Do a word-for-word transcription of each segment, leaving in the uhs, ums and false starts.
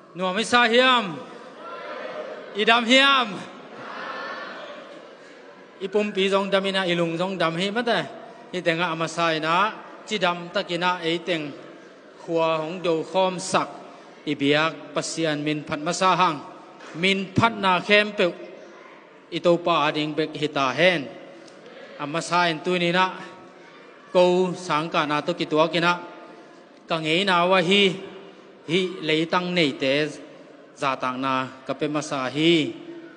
Nuam i sa hiam? I dam hiam? I pumpi zong dam inah, i lung zong dam hi mate. Hih tengah a masa inah cidam takinah ei teng khua hong dokhawmsak i biak Pasian min phat masa hang, min phatna khempeuh i Topa ading bek hi ta hen. A masa in tuni inah ko sangkahna tawh kituak inah ka ngeina uh ahi hih leitang neite zahtakna ka pia masa hi.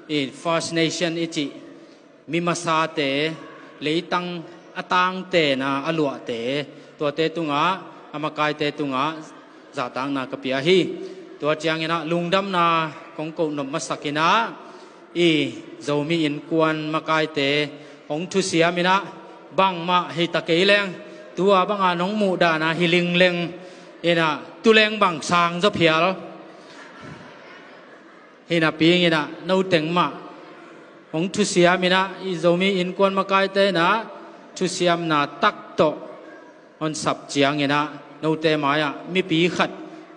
I First Nation i cih mi masate, leitang a tangtena a luahte, tuate tungah, a makaite tungah zahtakna ka pia hi. Tua cianginah lungdamna kong koh nop masak inah i Zomi innkuan makaite hong thusiam inah bangmah hi ta kei leng, tua banga nong muhdana hi lingleng inah tuleng bang sang zaw phial hi napi inah no teng mah hong thusiam inah i Zomi innkuan makaite inah thusiamna tak tawh hong sap cianginah note mai-ah mipi khat,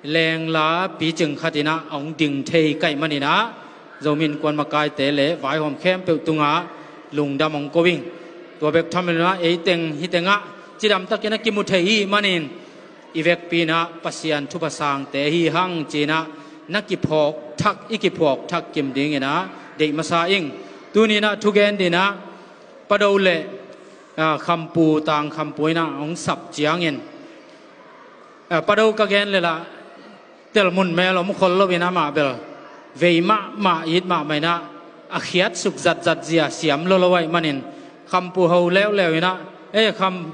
lengla picing khat inah hong ding thei ka hih maninah Zomi innkuan makaite le vaihawm khempeuh tungah lungdam hong ko ing. Tua bek tham lo inah ei teng hih tengah cidam takinah kimu thei i hih manin i vekpi inah Pasian thupha sangte hi hang ci-inah na kiphawk thak, i kiphawk thak kim dinginah deih masa ing. Tuni inah thugen dinah Pado le, ah, Khampu, Tang Khampu inah hong sap ciangin, ah, Pado ka gen le lah telmun mel om khol lo inah amah bel vei mahmah, it mahmah inah a khiatsuk zatzat zia siam lolo ahih manin Khampu ho leuleu inah, e Kham,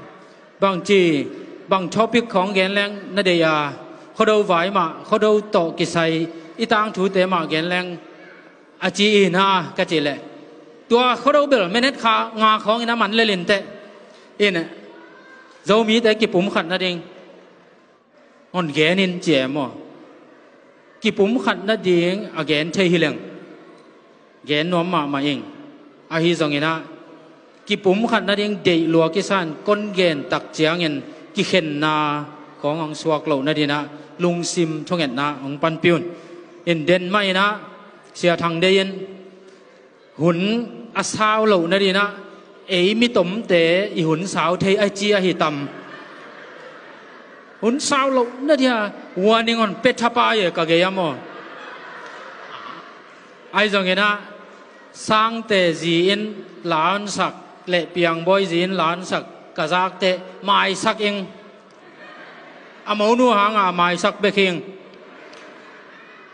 bangci, bang topic khawng gen leng na deih a, Khuado vai mah, Khuado tawh kisai i tangthute mah gen leng a ci inah ka cih leh, tua Khuado bel minute kha nga khawng inah man lel inteh. Inah Zomite kipumkhat nading hong gen in ci e maw? Kipumkhat nading a gen thei hi leng gen nuam mahmah ing. Ahi zonginah kipumkhat nading deih lua kisa in kon gen tak ciangin kikhenna khawng hong suak loh nadinah lungsim thungetna hong panpih un. In den mah inah Sia Thang Dei in hun a sau loh nadinah ei mitomte i hun sau thei a ci ahi tam. Hun sau loh nadia warning hong pia thapai e ka gei a maw? Ahi zonginah Sangte zi in la hong sak le Piangbawi zi in la hong sak ka zakteh maisak ing. A monu hangah a maisak bek ing.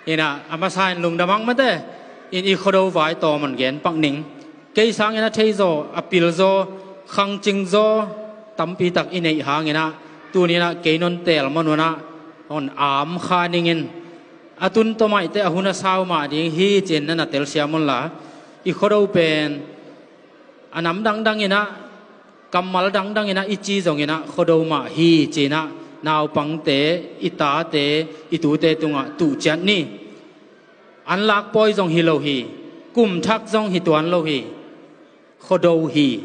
Inah a masa in lungdam hang mate. In i Khuado vai tawm hong gen pak ning. Kei sangin a theizaw, a pilzaw, khangcingzaw tampitak i neih hanginah tuni inah kei nong teel manunah hong am kha ningin a tun tawmaihte a hun a sau mah ding hi ci-in na na telsiam unla, i Khuado pen a nam dangdang inah, kammal dangdang inah i ci zonginah Khuado mah hi ci-inah naupangte, i tate, i tute tungah tuhciat ni. An lakpawi zong hi lo hi. Kumthak zong hi tuan lo hi. Khuado hi.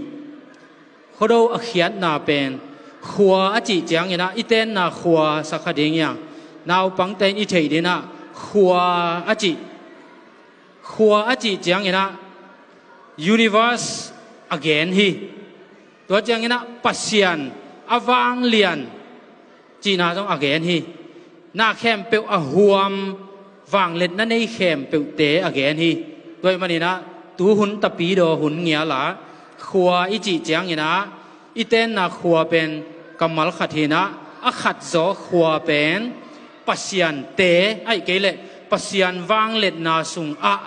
Khuado a khiatna pen khua a cih cianginah i tenna khua sakha ding hiang. Naupangte in i theih dinah khua a cih, khua a cih cianginah universe a gen hi. Tua cianginah Pasian a vanglian cihna zong a gen hi. Na khempeuh a huam, vangliatna nei khempeuhte a gen hi. Tua ahih maninah tuhun tapidaw hun ngialah khua i cih cianginah i tenna khua pen kammal khat hinah a khatzaw khua pen Pasiante ahih kei leh Pasian vangliatna sungah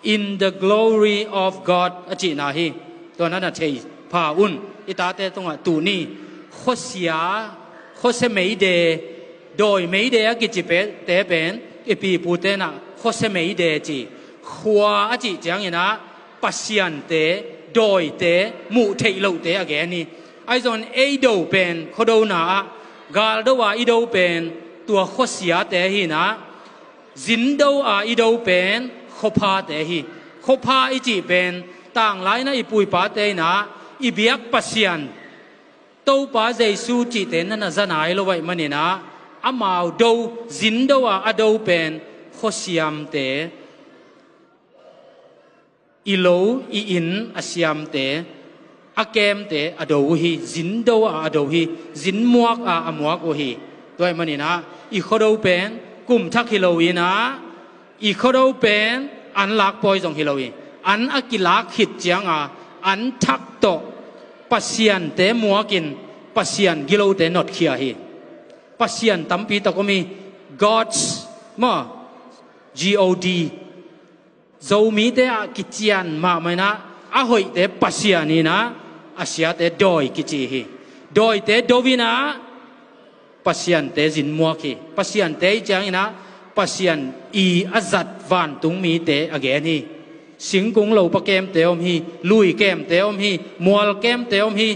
in the glory of God a cihna hi. Tua na na thei pha un. I tate tungah tuh ni. Khuasia, khuasia meide, dawi meide a kici pe, te pen i pipu tenah khuasia meide ci. Khua a cih cianginah Pasiante, dawite, muh theih lohte a gen hi. Ahi zongin ei do pen khuado na ah, gal do a i do pen tua khuasiate hinah, zin do a i do pen khuaphate hi. Khuapha i cih pen tanglai na i pu i pate inah i biak Pasian, Topa Jesu cihte na na za nai lo ahih maninah amau do, zin do a a do pen khuasiamte, i lo i inn a siamte, a kemte a do uh hi. Zin do ah a do hi. Zin muak ah a muak uh hi. Tua ahih manin ah i Khuado pen kum thak hi lo in ah, i Khuado pen an lak pawi zong hi lo hi. An a kilak khit ciang a, an thak tawh Pasiante muakin Pasian gilote notkhia hi. Pasian tampi tak om hi. Gods maw, G O D, Zomite ah kician mahmah in ah, a hoihte Pasian in ah, a siate dawi kici hi. Dawite do in ah, Pasiante zin muak hi. Pasiante i ciangin ah, Pasian i a zat vantungmite a gen hi. Singkung lopa kemte om hi, lui kemte om hi, mual kemte om hi,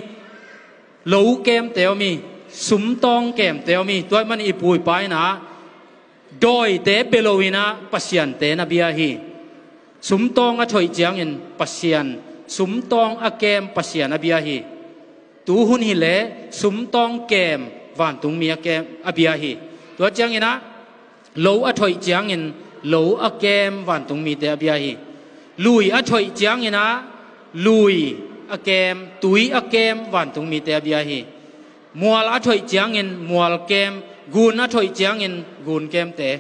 lo kemte om hi, sumtawng kemte om hi. Tua ahih manin i pu i pa in ah, dawite bia lo in ah Pasiante na bia hi. Sumtawng a thoih ciangin Pasian, sumtawng a kem Pasian a bia hi. Tuhun hi leh sumtawng kem vantungmi a kem a bia hi. Tua ciangin ah, lo a thoih ciangin lo a kem vantungmite a bia hi. Lui a thoih ciangin ah, lui a kem, tui a kem vantungmite a bia hi. Mual a thoih ciangin mual kem, gun a thoih ciangin gun kemte.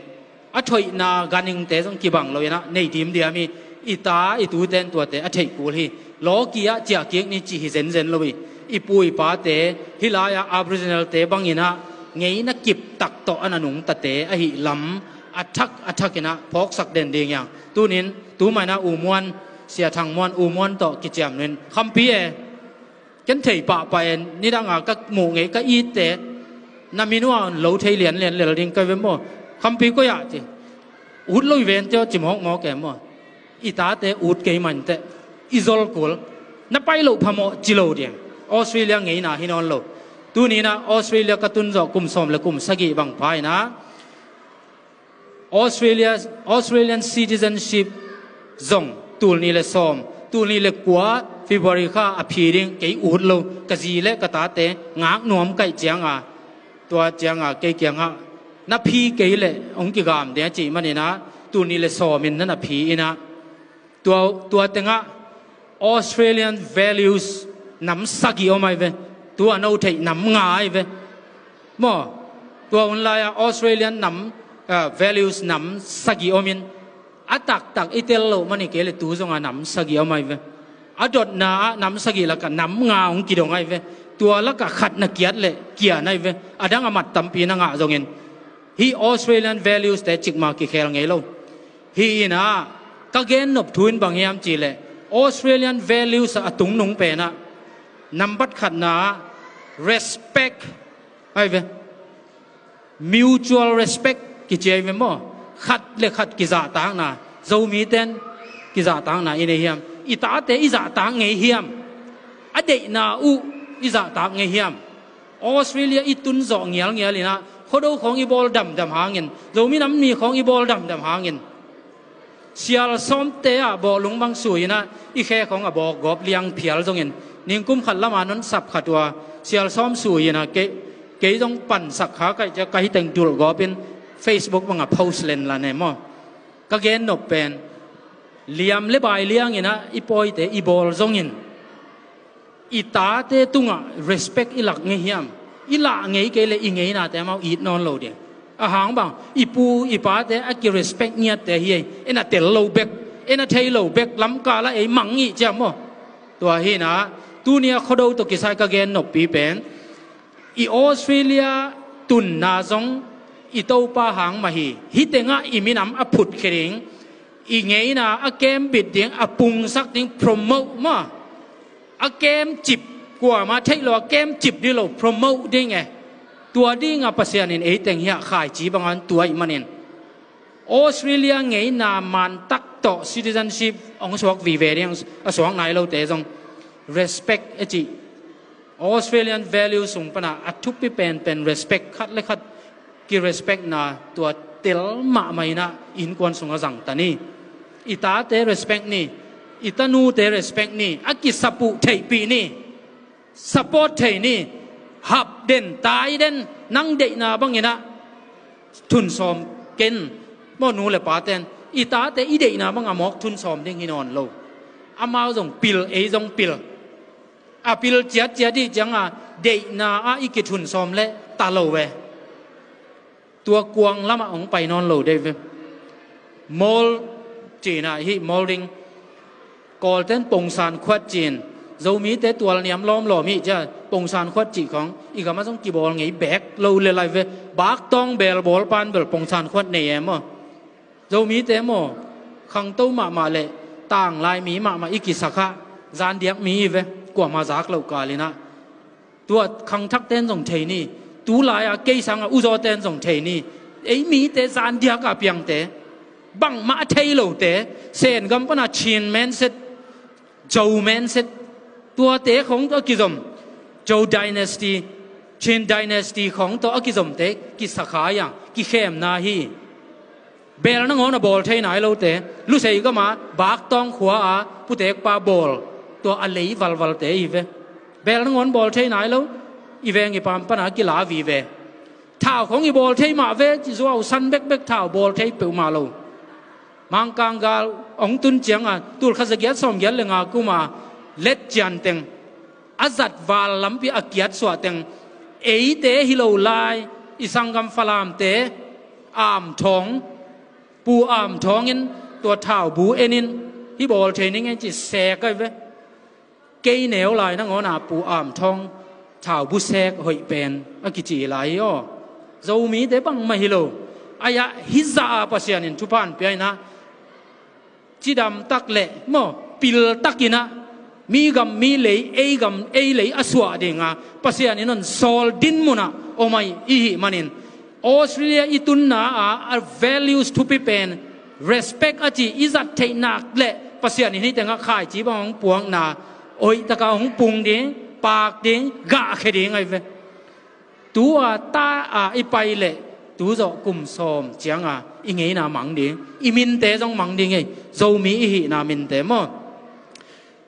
A thoihna ganhingte zong kibang lo in ah, nei dimdiam hi. I ta i tute in tuate a theih kul hi. Lawki ah ciah kik ni ci hi zenzen lo hi. I pu i pate, hih lai-ah Aboriginal-te bangin ah, ngeina kip tak tawh a na nungtate ahih lam a thak a thak in ah phawksak den ding hi hang. Tunin, tu mah in ah U Muan, Sia Thang Muan, U Muan tawh kiciam nuin, Khampi e, ken thei pahpah e, nidang a ka muh ngei ka itte, na min uh a lo thei lianlian lel ding ka hi ve maw. Khampi koi ah ci. Ut lo hi ven cia ci mawkmawk e maw. I tate ut kei mah inteh, i zol kul. Na pai loh phamawh ci lo ding. Australia ngeina hi nawn lo. Tuni in ah Australia ka tun zawh kum sawm le kum sagih bang pha in ah, Australia, Australian citizenship zong tul nih le sawm, tul nih le kua February kha a phi ding, kei ut lo, ka zi le ka tate ngak nuam ka hih ciang a, tua ciang a kei kiangah na phi kei leh hong kigam ding a cih manin ah, tul nih le sawm in na na phi in ah, tua, tua tengah Australian values nam sagih om ahi ve. Tu a no theih nam nga ahi ve. Maw, tua hun lai-ah Australian nam, ah, values nam sagih om in, a taktak i tel loh mah ni kei leh tu zong a nam sagih om ahi ve. A dotna ah nam sagih lakah nam nga hong kidong ahi ve. Tua lakah khat na kiat leh kian ahi ve. A dang a mat tampi na ngah zongin, hih Australian values-te cikmah kikhel ngei lo. Hih in ah, ka gen nop thu in bang hiam cih leh, Australian values ah a tungnung pen ah, nambat khatna ah respect ahi ve. Mutual respect kici ahi ve maw. Khat le khat kizahtakna, Zomite in kizahtakna i nei hiam? I tate i zahtak ngei hiam? A deihna uh i zahtak ngei hiam? Australia i tun zawh ngialngial in ah, Khuado khawng i bawl damdam hangin, Zomi nam mi khawng i bawl damdam hangin, sial sawmte ah bawhlung bang sui in ah, i khe khawng a bawk gawp liang phial zongin, ningkum khat lam a non sap khat uh a, sial sawm sui in ah, kei, kei zong pansak kha ka hih ciang ka hi teng dulh gawp in, Facebook bang a post len la ne maw. Ka gen nop pen, liam le bai liang in ah i pawite i bawl zongin, i tate tungah respect i lak ngei hiam? I lah ngei kei leh i ngeinate amau it nawn lo ding. A hang bang, i pu i pate a ki-respect ngiatte hi ei. En a tel lo bek, en a thei lo bek, lamkal ah ei mang ngih ciam maw. Tua hi in ah, tuni a Khuado tawh kisai ka gen noppi pen, i Australia tunna zong i Topa hang mah hi. Hih tengah i minam a phutkhia ding, i ngeina a kembit ding, a pungsak ding, promote maw. A kemcip, kuamah theih lo a kemcip ding lo, promote ding e. Tua dingah Pasian in ei teng hiah khaici bang a hong tua ahih manin, Australia ngeina mantak tawh citizenship hong suak vive ding, a suak nai lote zong respect a cih Australian value sung pana a thupi penpen respect, khat le khat ki-respectna, tua tel mahmah in ah innkuan sungah zangta ni. I tate respect ni, i tanute respect ni, a kisapuh theihpih ni, support thei ni, hap den, tai den, nang deihna bangin ah thun sawm ken, Maw, nu le paten i tate i deihna banga mawk thun sawm ding hi nawn lo. Amau zong pil, ei zong pil. A pil ciatciat i hih cianga deihna ah i kithun sawm leh ta lo ve. Tua kuang lamah hong pai nawn lo dei ve. Mawl cihna hi, mawl ding. Kawlten pongsan khuat ci-in, Zomite tualniam lawmlawm hi cia, pongsan khuat cih khawng i gamah zong kibawl ngei beek lo le lai ve. Baktawng beel bawl pan bel pongsan khuat nei e maw. Zomite maw, khangto mahmah le tanglai mi mahmah i kisakha, zandiak mi hi ve, kuamah zak loh kal inah. Tua khangthakten zong thei ni, tulai-a kei sanga uzawten zong thei ni, ei mite zandiaka piangte, bangmah a thei lote, Sengam pana Chin mindset, Zhou mindset, tuate khawng tawh a kizom, Zhou dynasty, Qin dynasty khawng tawh a kizomte kisakha a, kikhemna hi. Beel nangawn a bawl thei nai lote, Lusei gama Baktawng khua-a putekpa bawl, tua a lei valvalte hi ve. Beel nangawn bawl thei nai lo, i veng i pam pana kila vive. Thau khawng i bawl thei mah ve, ci zuau san bekbek, thau bawl thei peuhmah lo. Mangkang gal hong tun cianga, tul khat za giat sawm giat le nga kuma let cian teng, a zat val lampi a kiat suah teng, eite hi lo lai, i sanggam Falamte, Am Thawng, Pu Am Thawng in tua thau bu en in, hih bawl thei ning e ci sek ahi ve. Kei neu lai nangawna Pu Am Thawng thau bu sek hoih pen a kici lai hi aw. Zomite bangmah hi lo. Ahi a, hih zah a Pasian in thupha hong pia inah, cidam tak le maw, pil tak inah, mi gam mi lei, ei gam ei lei a suah dinga Pasian in hong sawl dinmun ah om ahi i hih manin, Australia i tunna a, a values thupi pen, respect a ci i zat theih nak le Pasian in hih tengah khaici bang hong puakna, hoih taka hong pung ding, paak ding, gahkhia ding ahi ve. Tu-a ta-a i pai leh, tu zawh kum sawm cianga i ngeina mang ding, i minte zong mang ding ei, Zomi i hihna minte maw.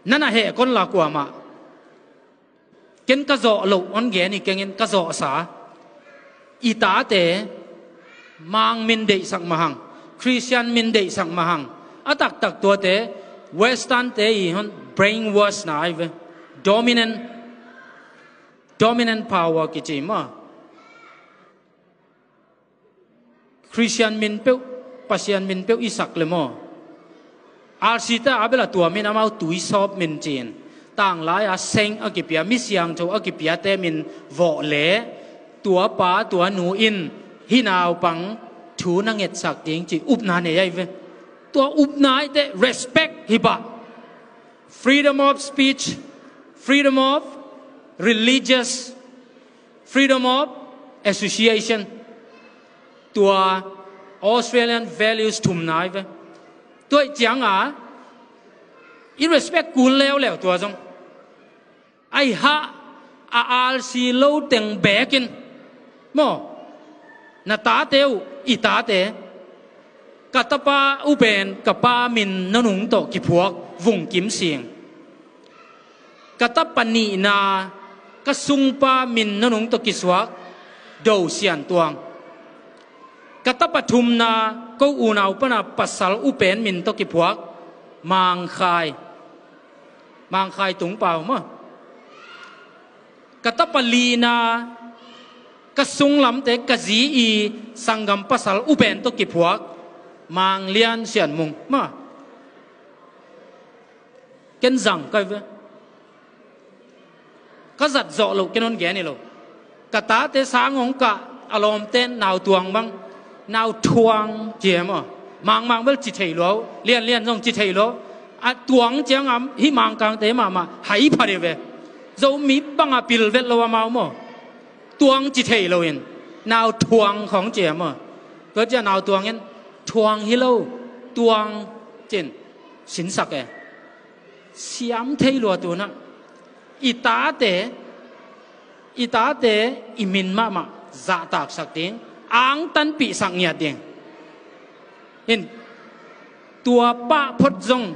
Nana heh kon la kuamah. Ken ka zawh loh hong gen hi kengin, ka zawhsa, i tate Mang min deihsak mahang, Christian min deihsak mahang. A taktak tuate Western te i hon brainwash na ahi ve. Dominant, dominant power kici maw. Christian min peuh, Pasian min peuh i sak le maw. Alsita a bela tua min amau tuisawp min cin, tanglai a seng a kipia, mi siangtho a kipiate min vawh le, tua pa tua nu in hih naupang thu na ngetsak ding ci upna nei ahi ve. Tua upna i te respect hi pah. Freedom of speech, freedom of religious, freedom of association. Tua Australian values thumna ahi ve. Tua i cianga i respect kun leuleu tua zong. Ahi hah a alsi lo teng bekin maw, na tate uh, i tate, ka tapa uh pen ka pa min nunung tawh kiphuak Vung Kim Sing. Ka tapa nihna, ka sungpa min nunung tawh kisuak Do Sian Tuang. Ka tapa thumna, ko unau pana pasal uh pen min tawh kiphuak Mang Khai. Mang Khai Tung Pau maw. Ka tapa lina, ka sunglamte, ka zi i sanggam pasal uh pen tawh kiphuak Mang Lian Sian Mung maw. Ken zang kai ve. Ka zat zawh loh ken hon gen hi lo. Ka tate sang hong kah a lawmten Nau Tuang bang, Nau Thuang ci e maw. Mangmang bel ci thei lua uh, Lianlian zong ci thei lua uh. A Tuang ciangam hih Mangkangte mahmah hai phat hi ve. Zomi banga pil vet lo amau maw. Tuang ci thei loin Nau Thuang khawng ci e maw. Tua cia Nau Tuang in Thuang hi lo, Tuang cin sinsak e. Siam thei lua tunah i tate, i tate i min mahmah zahtaksak ding, angtanpihsak ngiat ding. Hin, tua pah phot zong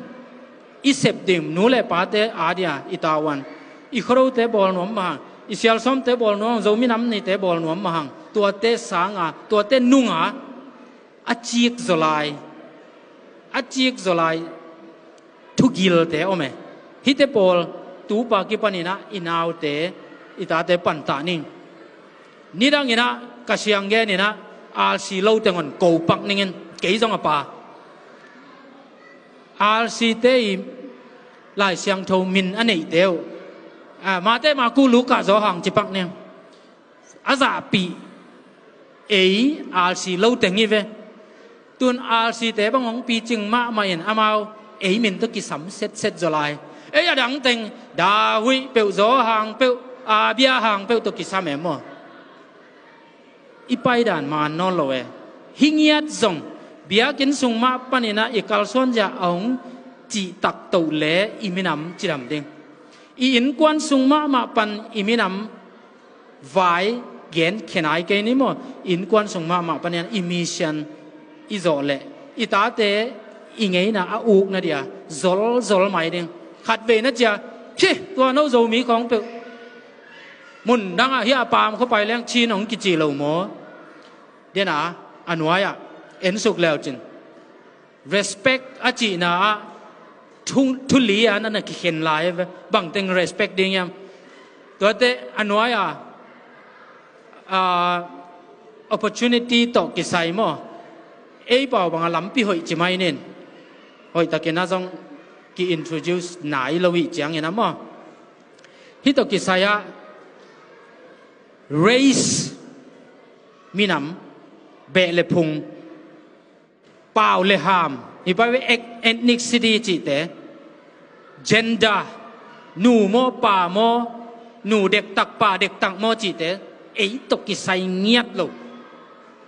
i sep ding, nu le pate adia i tavuan, i Khuarote bawl nuam mahang, i Sialsawmte bawl nuam, Zomi Nam Nite bawl nuam mahang, tuate sanga, tuate nunga a cik zaw lai, a cik zaw lai thugilte om e. Hihte pawl tupa kipaninah i naute, i tate pantah ning. Nidanginah ka sianggeninah R C lo teng hon ko pak ningin, kei zong a pa. R C te i Lai Siangtho min a neihte uh, ah, Mate, Maku, Luka, Zawhang ci pak ning. A zahpih ei R C lo teng hi ve. Tun R C te bang hong picing mahmah in amau ei min tawh kisam setset zaw lai. Ei a dang teng Dahuih peuh, Zawhang peuh, Abia hang peuh tawh kisam e maw? I paidan man nawn lo e. Hi ngiat zong biakinn sung mah paninah i kalsuan zia a hong cih taktoh le i minam cidam ding. I innkuan sung mahmah pan i minam vai gen khenai kei ni maw? Innkuan sung mahmah paninah i mission i zawh leh i tate i ngeina a ukna dia zolzol mai ding. Khatveina cia, khi tua no Zomi khawng peuh mun dangah hi a pam khuapai leng Chin hong kici lo maw? Dena a nuai-ah ensuk leucin respect a cihna ah thu, thu li a na na kikhen lai ve. Bangteng respect ding hiam? Tuate a nuai-a, ah, opportunity tawh kisai maw? Ei pau banga lampi hoih ci mai nin. Hoihtakin a zong ki-introduce nai lo ih ciangin a maw? Hih tawh kisai ah race, minam, beh le phung, pau le ham, hi pai ve, ethnicity cihte, gender, nu maw pa maw, nu dektak pa dektak maw cihte ei tawh kisai ngiat lo.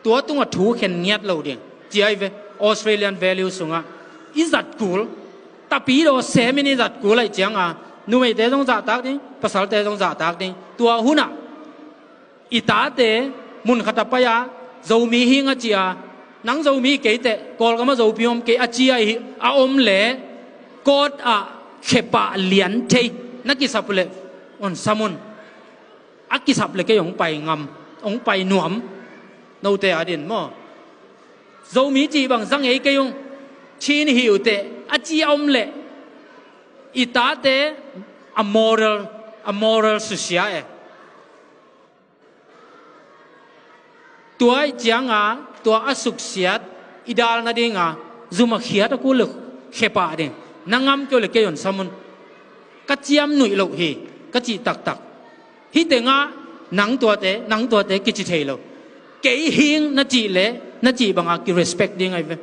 Tua tungah thu khen ngiat lo ding ci ahi ve. Australian value sungah i zat kul, tapidaw semin i zat kul aih cianga numeite zong zahtak ding, pasalte zong zahtak ding. Tua hunah i tate mun khat a pai-a Zomi hing a ci-a, nang Zomi kei teh, Kawlgam ah Zopi om kei a ci-a a om leh court ah khepah lian thei na kisap uh leh hong sam un. A kisap leh kei hong pai ngam, hong pai nuam. Note adin maw? Zomi cih bang zang ei kei ung, Chin hi uh teh a ci a om leh i tate a moral, a moral susia e. Tua ih cianga tua a suksiat i dal nadinga zum a khiat a kul le khepah ding. Na ngam kei uh le kei hong sam un. Ka ciam nuih loh hi ka cih taktak. Hih tengah nang tuate, nang tuate kici thei lo. Kei hing na cih le na cih banga ki-respect ding ahi ve.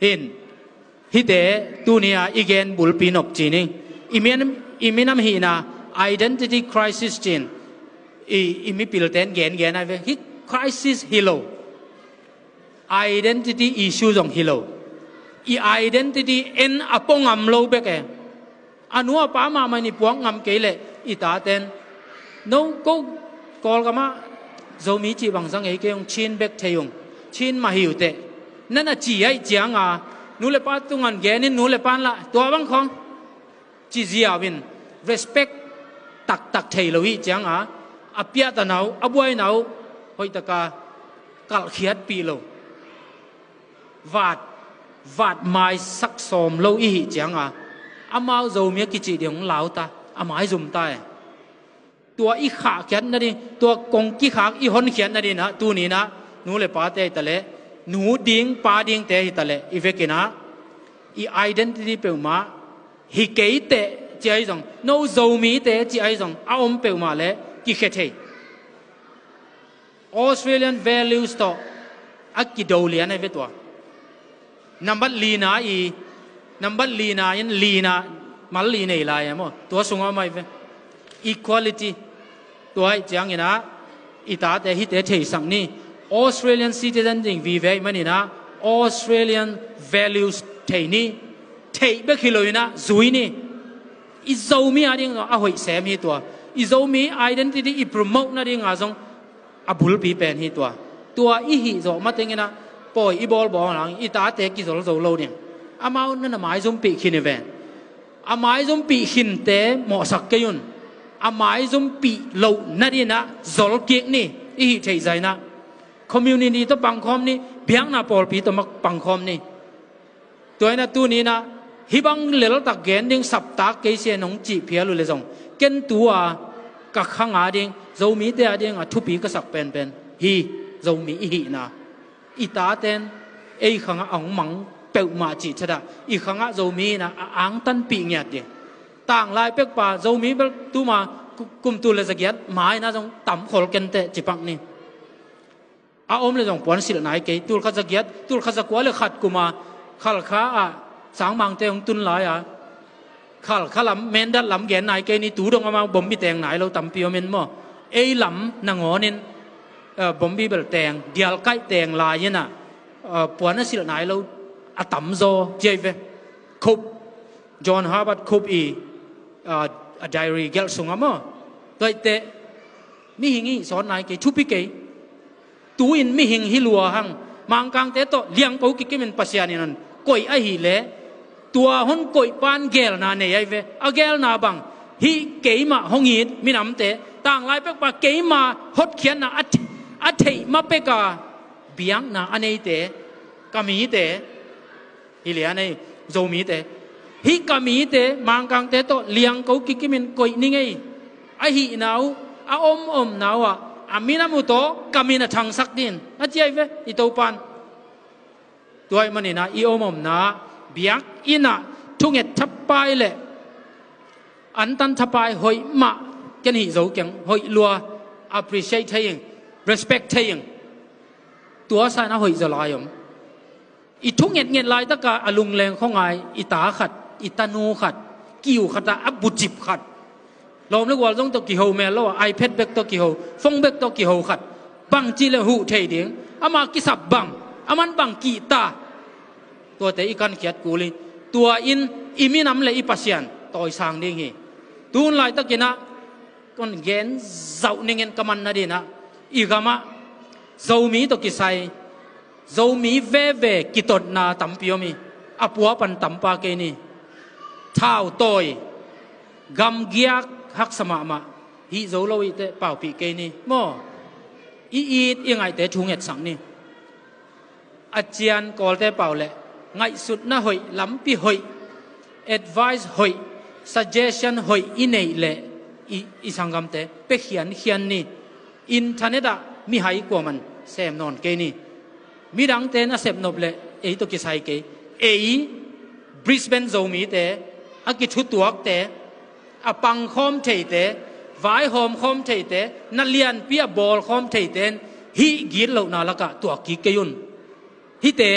Hin, hihte tuni-a i gen bulpi nop ci ni. I min, i minam hihna identity crisis cin i, i mipilten gengen ahi ve. Hih crisis hi lo. Identity issue zong hi lo. I identity en a pua ngam lo bek e. A nu a pa mahmah in i puak ngam kei leh i taten, no ko Kawlgam ah Zomi cih bang zang ei kei ung, Chin bek thei ung, Chin mah hi uh teh, na na ci aih cianga nu le pa tungan genin nu le pan lah tua bang khawng ci ziau in respect taktak thei lo ih cianga a piahtana uh, a buaina uh hoihtaka kalhkhiatpih lo. Vat, vat maisak sawm lo i hih cianga amau Zomi a kicih ding hong lau ta, a maizum ta e. Tua i khahkhiat nading, tua kong kikhak i honkhiat nadinah tuninah nu le pate hi taleh, nu ding pa dingte hi taleh i vekinah i identity peuhmah hi kei teh ci ahi zong, no Zomite ci ahi zong a om peuhmah le kikhia thei. Australian values tawh a kido lian ahi ve tua. Nambat lina i, nambat lina in lina mal li nei lai e maw? Tua sungah om ahi ve. Equality. Tua aih cianginah i tate hihte theisak ni. Australian citizen ding vive ahi maninah Australian values thei ni. Theih bek hi loinah zui ni. I Zomi ading a hoih sem hi tua. I Zomi identity i promote nadinga zong a bulpi pen hi tua. Tua i hih zawh matenginah pawi i bawlbawl hang i tate kizol zo lo ding. Amau na na maizumpih khin hi ven. A maizumpih khinte mawhsak kei un. A maizumpih loh nadinah zolkik ni. I hih theih zainah community tawh pangkhawm ni. biakna pawlpi tawh mak pangkhawm ni. Tua inah tuni inah hih bang leltak gen ding saptak kei sia nong cih phial uh le zong, ken tu-a ka khang ading, Zomite adingah thupi ka sak penpen hi. Zomi i hihna, i taten ei khangah a hong mang peuhmah cih thatah i khangah Zomi inah a angtanpih ngiat ding. Tanglai pekpa Zomi bel tuma ku- kum tul le zagiat ma inah zong tamkhol kenteh cipak ni. A om le zong puan silh nai kei. Tul khat zagiat, tul khat zakua le khat kuma Khalkha ah sangmangte hong tun lai-a, Khalkha lam, Mendat lam gen nai kei ni. Tu dong amau bombi teng nai lo tampi om in maw. Ei lam nangawnin, eh, bombi bel teng, dialkaih teng lai inah, eh, puan a silh nai lo a tamzaw ciai ve. Khup, John Herbert Khup i, ah, a diary gelh sungah maw. Tuaiteh mihing i sawt nai kei, thupi kei. Tu-in mihing hi lua hang. Mangkangte tawh liangko kikimin Pasian in hon koih ahileh, tua hon koih pan gelna nei ai ve. A gelna bang, hih keimah hong it minamte, tanglai pekpa keima hotkhiatna a th- a theih ma peka biakna a neite, ka mite, hi lian ei, Zomite, hih ka mite Mangkangte tawh liangko kikimin koih ning ei. A hihna uh, a om omna uh ah a minam uh tawh ka min a thangsak ding a ciai ve i Topan. Tua ahih maninah i om omna biak innah thunget thapai le antan thapai hoih mah ken hih zo keng. Hoih lua, appreciate thei ing, respect thei ing. Tua sa inah hoih zaw lai om. I thu ngetnget laitaka a lungleng khuangai i ta khat, i tanu khat, kiu khatah a bucip khat, lawm le gual zong tawh kiho mel lo a, iPad bek tawh kiho, phone bek tawh kiho khat, bangci le huh thei ding, ama kisap bang, aman bang kihta. Tuate i kankhiat kul hi. Tua in i minam le i Pasian tawisang ding hi. Tun laitakinah kon gen zauh ningin ka man nadinah, i gamah Zomi tawh kisai Zomi veve kitotna tampi om hi. A pua pan tampa kei ni. Thautawi, gamgiak haksa mahmah, hih zo lo ihteh paupih kei ni maw. I it i ngaihte thungetsak ni. A cian Kawlte pau leh ngaihsutna hoih, lampi hoih, advice hoih, suggestion hoih i neih leh i, i sanggamte pia khiankhian ni. Internet ah mihai kuaman sem nawn kei ni. Midangte na sepnop leh ei tawh kisai kei. Ei Brisbane Zomite, a kithutuakte, a pangkhawm theite, vaihawmkhawm theite, na lianpi a bawlkhawm theite in hih gitlohna lakah tuak kik kei un. Hihte,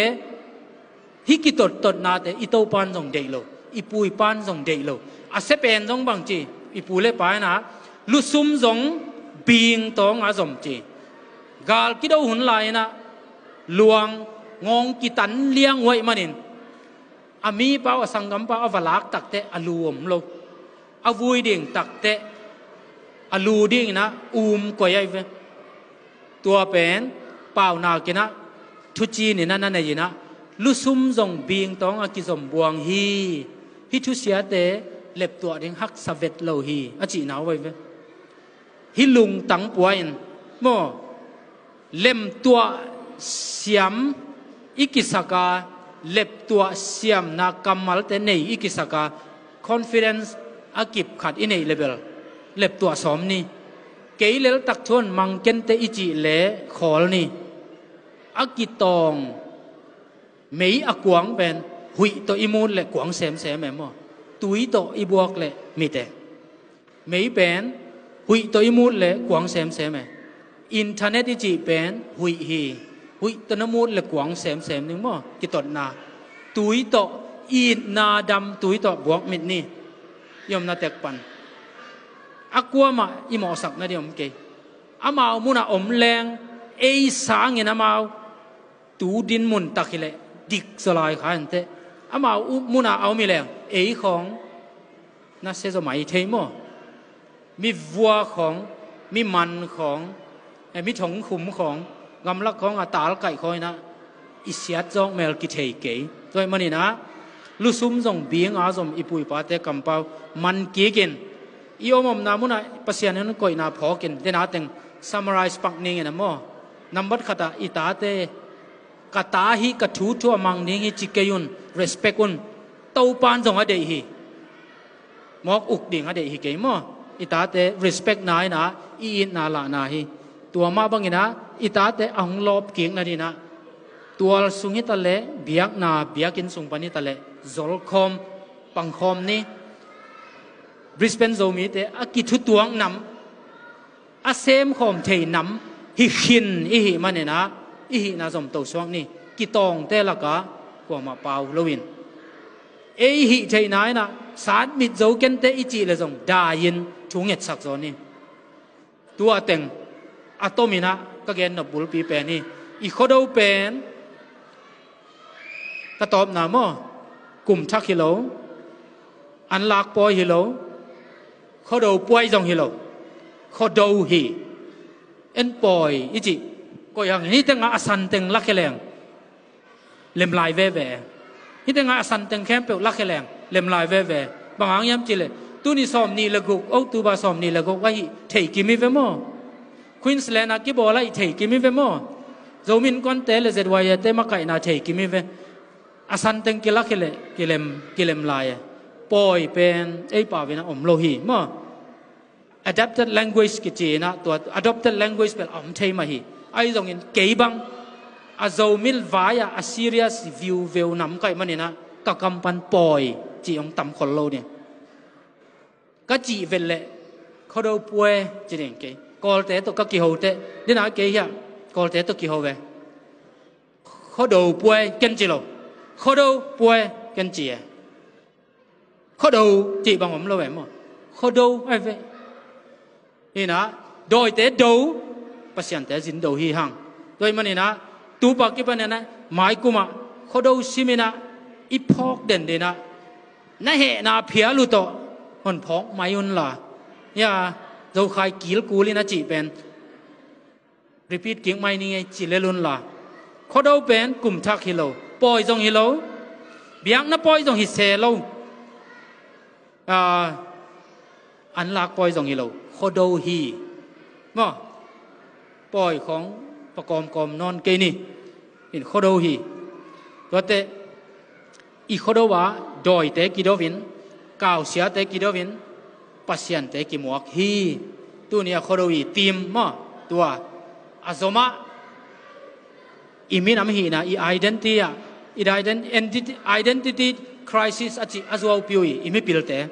hih kitottotnate i Topan zong deih lo, i Pu i Pan zong deih lo. A sia pen zong bangci, i pu le pa inah lusum zong bing tawnga zom ci. Gal kido hun lai-inah luang ngawng kitan liang uh ahih manin a mipa uh, a sanggampa uh a va lak takteh a lu om lo. A vui ding takteh a lu dinginah um koih ahi ve. Tua pen paunakinah thucininah na nei inah lusum zong bing tawnga kizom buang hi. Hih thusiate leptuah ding haksa vet lo hi a cihna uh ahi ve. Hih lungtang pua in maw, lemtuah siam i kisaka, leptuah siamna kammalte nei i kisaka, confidence a kip khat i neih le bel leptuah sawm ni. Kei leltak thuan mangkente i cih le khawl ni. A kitawng mei a kuang pen huih tawh i mut le kuang semsem e maw. Tui tawh i buak le mit e. Mei pen huih tawh i mut le kuang semsem e. Internet i cih pen huih hi. Huih tawh na mut le kuang semsem ding maw, kitotna. Tui tawh, itna dam tui tawh buak mit ni. I omna tek pan a kuamah i mawhsak nading om kei. Amau munah om leng ei sangin amau tu din mun tak hileh dik zaw lai kha inteh. Amau u- munah a om hi leng ei khawng na sia zaw mai thei maw. Mi vua khawng, mi man khawng, eh, mi thongkhum khawng, gamlak khawng a talkaih khawng inah i siat zawk mel kithei kei. Tua ahih maninah lusum zong binga zom i pu i pate kampau man kikin, i om omna munah Pasian in koihna phawkin dena teng summarize pak ningin a maw. Nambat khatah i tate Ka ta hi, ka thu thu a mang ding hi ci kei un, respect un. Topan zong a deih hi. Mawk uk ding a deih hi kei maw? I tate respect na inah i itna lahna hi. Tua mah banginah i tate a hong lawp kik nadinah tual sung hitaleh, biakna biakinn sung pan hitaleh, zolkhawm pangkhawm ni. Brisbane Zomite a kithutuak nam, a semkhawm thei nam hi khin i hih maninah i hihna zomto suak ni. Kitawngte lakah kuamah pau loin, ei hih theihna inah satmit zo kente i cih le zong dai-in thu ngetsak zaw ni. Tua teng a tominah ka gennop bulpi pen hi. I Khuado pen ka tawpna maw, kum thak hi lo, anlak pawi hi lo, Khuado puai zong hi lo, Khuado hi. En pawi i cih koi hang, hih tengah a san teng lakhia leng lemlai veve. Hih tengah a san teng khempeuh lakhia leng lemlai veve. Bang hang hiam cihleh, tuni sawm nih le guk, October sawm nih le guk ahih thei kim hi ve maw? Queensland ah kibawl ahih thei kim hi ve maw? Zomi Innkuante le Z Y A te makaihna thei kim hi ve. A san teng kilakhia leh kilem, kilemlai e. Pawi pen ei pau inah om lo hi maw? Adapted language kici inah, tua adopted language bel a om thei mah hi. Ahi zongin kei bang a Zomi vai-ah a serious view veu nam ka hih maninah ka kam pan pawi cih hong tam khol lo ding. Ka cih vet leh Khuado puai ci ding kei. Kawlte tawh ka kiho teh, dinah kei hiah Kawlte tawh kiho ve. Khuado puai ken ci lo, Khuado puai ken ci e. Khuado cih bang om lo e maw? Khuado ai ve. Inah, dawite do, Pasiante zin do hi hang. Tua hih maninah tupa kipaninah maikumah Khuado siminah i phawk den dinah, na hehna phial uh tawh hon phawk mai unla. Ya, Zokhai kilkul inah cih pen repeat kik mai ni ngei ci lel unla. Khuado pen kum thak hi lo, pawi zong hi lo, biakna pawi zong hi se lo, ah, anlak pawi zong hi lo, Khuado hi maw? Pawi khawng pa kawmkawm nawn kei ni. In Khuado hi. Tuate i Khuado ah dawite kido in, kausiate kido in, Pasiante kimuak hi. Tuni a Khuado i tim maw? Tua a zomah i minam hihna, i identity ah, i ident-, identity, identity crisis a cih a zuaupi uh hi i mipilte.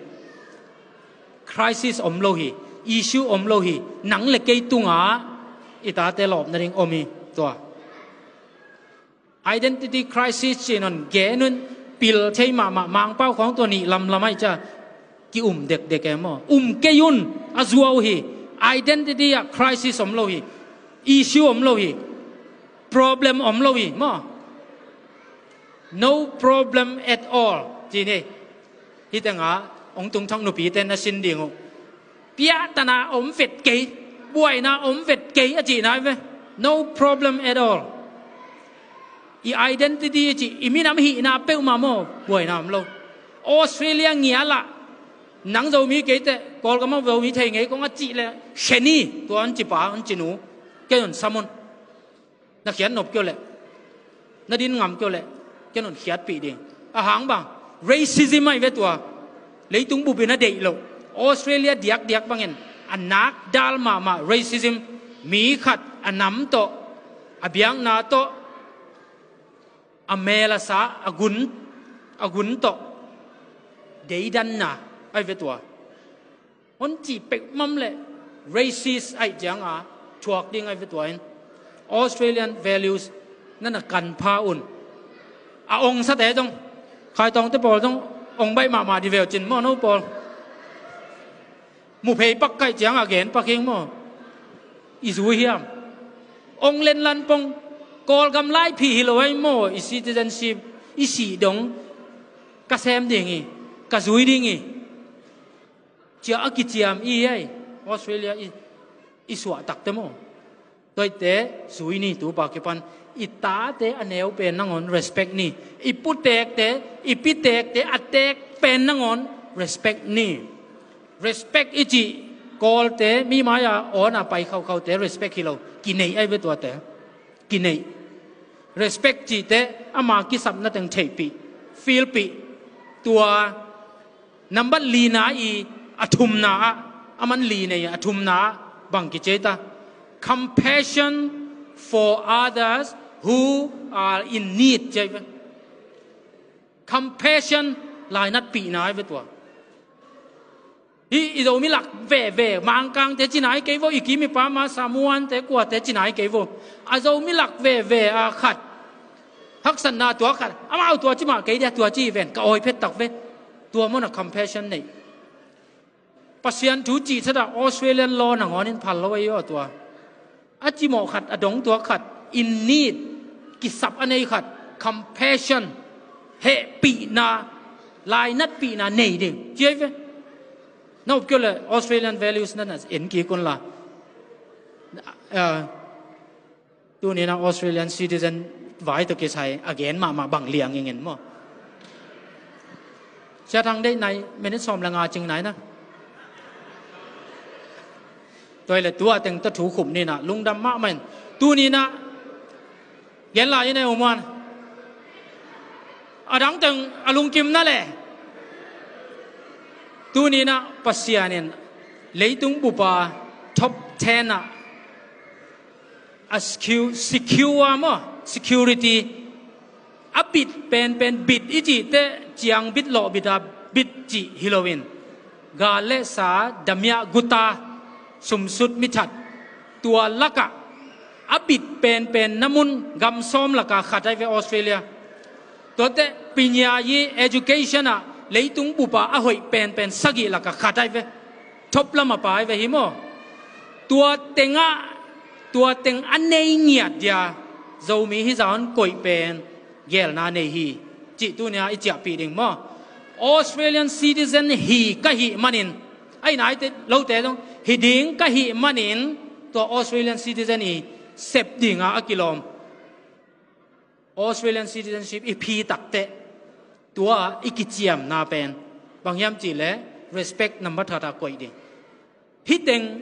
Crisis om lo hi, issue om lo hi, nang le kei tungah i tate lawp nading om hi. Tua identity crisis ci-in hong gen un, pil thei mahmah Mangpau khawng tua nih lamlam ahih ciang ki-um dekdek e maw? Um kei un, a zuau hi. Identity ah crisis om lo hi, issue om lo hi, problem om lo hi maw? No problem at all ci ni. Hih tengah hong tungthak nupite na sin ding uh, piahtana om vet kei, buaina om vet kei a cihna hi ve. No problem at all. I identity a cih, i minam hihna peuhmah maw, buaina om lo. Australia ngial ah nang Zomi kei teh, Kawlgam ah Zomi thei ngei kong a cih leh, khen hi, tua hong cipa, hong cinu, kei hong sam un. Na khiat nop kei uh leh, na din ngam kei uh leh, ken hong khiatpih ding. A hang bang, racism ahi ve tua. Leitung bupin a deih loh, Australia diakdiak bangin a nakdal mahmah racism. Mi khat a nam tawh, a biakna tawh, a mel a sa, a gun, a gun tawh deidanna ahi ve tua. Hong cih peuhmah leh racist ahih ciangin thuak ding ahi ve tua in. Australian values na na kanpha un. A ongsate zong, Khai Tawngte pawl zong ong baih mahmah dih ve uh cin maw, no pawl? Mu phei pak ka hih ciangin gen pak ing maw? I zui hiam? Ong lenlan pong, Kawlgam laiphi hi lo ahi maw? I citizenship, i sih dong ka sem ding hi, ka zui ding hi, ci-a a kiciam i hi ahi. Australia i, i suah takte maw? Tuate zui ni, tupa kipan. I tate a neu pen nangawn respect ni. I putekte, i pitekte a teek pen nangawn respect ni. Respect i cih, Kawlte mi mai-a awn a pai khauhkhaute respect hi lo. Kineih ahi ve tuate. Kineih. Respect cihte ama kisapna teng theihpih, feelpih. Tua nambat lina i a thumna ah, a man li nei a thumna ah bang kici ei ta? Compassion for others who are in need, ci ei ve. Compassion, lainatpihna ei ve tua. Hih i Zomi lak veve, Mangkangte ci nai kei vo, i kim i pam a Samuante kuate ci nai kei vo. A Zomi lak veve a khat haksatna tua khat, amau tua ci mah kei dia, tua ci ven, ka awi phet tak ve. Tua mun a compassion nei. Pasian thu cih thadah Australian law nangawn in phal lo ei aw tua. A cimawh khat, a dong tua khat, in need, kisap a nei khat, compassion, hehpihna, lainatpihna nei ding ci ei ve. Na up kio le Australian values na na en kik un la. Ah, tuni na Australian citizen vai tawh kisai a gen mahmah bang liang ingen maw? Sia Thang Deih nai, minute sawm le nga cing nai na. Tua hi le tua teng tawh thu khum ni na, lungdam mahmah in. Tuni na gen lai in e U Muan. A dang teng a lungkim na le. Tuni na Pasian in leitung bup a top ten ah a secure, secure maw, security a bit penpen, bit i cihte ciang bit lawh bit a bit cih hi loin, gal le sa, damia, guta, sumsut mithat, tua lakah a bit penpen na mun gam sawm lakah khat ai ve Australia. Tuate pinya i education ah leitung bup a a hoih penpen sagih lakah khat ai ve. Top lam a pai ve hi maw? Tua tengah, tua teng a nei ngiat dia Zomi hi zawn koih pen gelna nei hi cih tunia i ciahpih ding maw? Australian citizen hi ka hih manin, a hi naite lote zong hi ding ka hih manin, tua Australian citizen i sep dinga a kilawm Australian citizenship i phi takteh tua i kiciamna pen bang hiam cihleh respect number thata koih ding. Hiteng,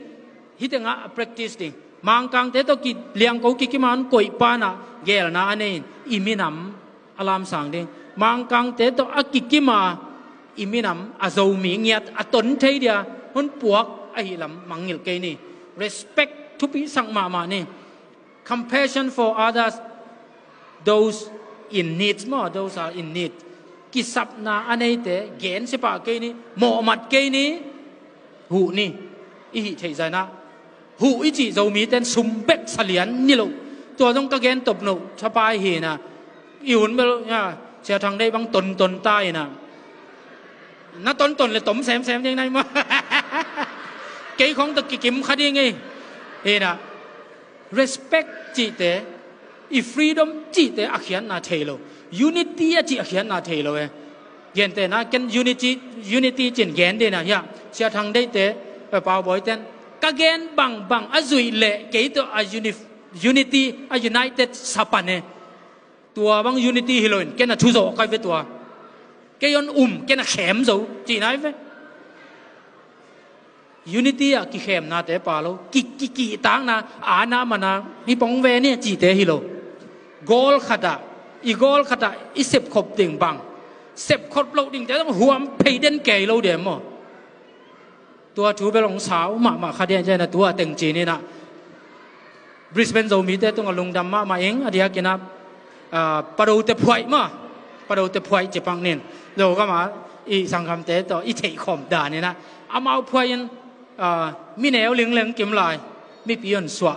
hitengah a practice ding. Mangkangte tawh kiliangko kikima an koih panah gelna a nei in i minam a lamsang ding. Mangkangte tawh a kikima i minam a Zomi ngiat a ton thei dia hun puak ahi lam mangngilh kei ni. Respect thupi sak mahmah ni. Compassion for others, those in need maw, those are in need. Kisapna a neite gensia pah kei ni, mawhmat kei ni, huh ni. I hih theih zainah huh i cih Zomite in sum bek salian ni lo. Tua zong ka gen topnoh thapai hinah i hun bel, ya, Sia Thang Deih bang tonton ta inah na tonton le tom semsem ding nai maw? Kei khong tawh kikim kha ding ei. Hinah respect cihte, i freedom cihte a khiatna thei lo. Unity a cih a khiatna thei lo e. Gentehna ken unity, unity cin gen dena hiah Sia Thang Deihte, Pau Bawite in ka gen bangbang a zuih leh kei tawh a uni-, unity, a united sa pan e. Tua bang unity hi loin ken a thuzawh kai ve tua. Kei on um ken a khem zo cihna hi ve. Unity ah kikhemnate pa lo, ki, ki, kihtakna, ana mana, i pong ve ni cihte hi lo. Goal khatah, i goal khatah i sepkhop ding bang sepkhop loh dingte zong huam phei den kei lo de maw? Tua thu bel hong sau mahmah kha dian cianah tua teng cininah Brisbane Zomite tungah lungdam mahmah ing, a diakinah, ah, Padote phuaih mah, Padote phuaih cipak nin. Zogama i sanggamte tawh i theihkhawm daninah amau phuaih in, ah, mineu lingleng kim lai, mipi hon suah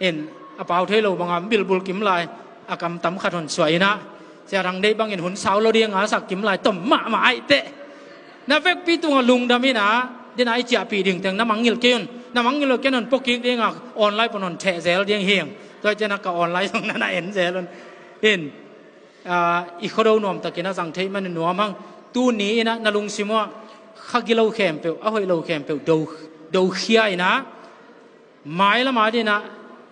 in, a pau thei lo banga bilbul kim lai, a kam tam khat hon suah inah Sia Thang Deih bangin hun sau lo dinga sak kim lai tom mahmah aih teh. Na vekpi tungah lungdam inah dena i ciahpih dingteng na mangngilh kei un. Na mangngilh lo ken hon pawkik dinga online pan hon theh zel ding hing. Tua cianah ka online zong na na en zel un. In, ah, i khuado nuamtakin a zang theih manin nuam hang. Tuni inah na lungsim uh ah kha gilo khempeuh, a hoih lo khempeuh do, dokhia inah mailam a dinah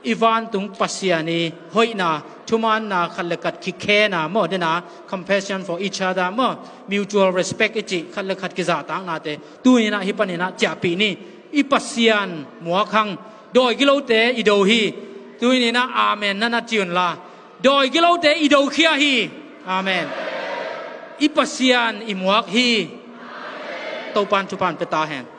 i vantung Pasian i hoihna, thumaanna, khat le khat kikhena maw, dena compassion for each other maw, mutual respect i cih khat le khat kizahtaknate tuninah hih paninah ciahpih ni. I Pasian muak hang. Dawi gilote i do hi. Tuninah amen na na ci unla Dawi gilote i dokhia hi. Amen. I Pasian i muak hi. Topan thupha pia ta hen.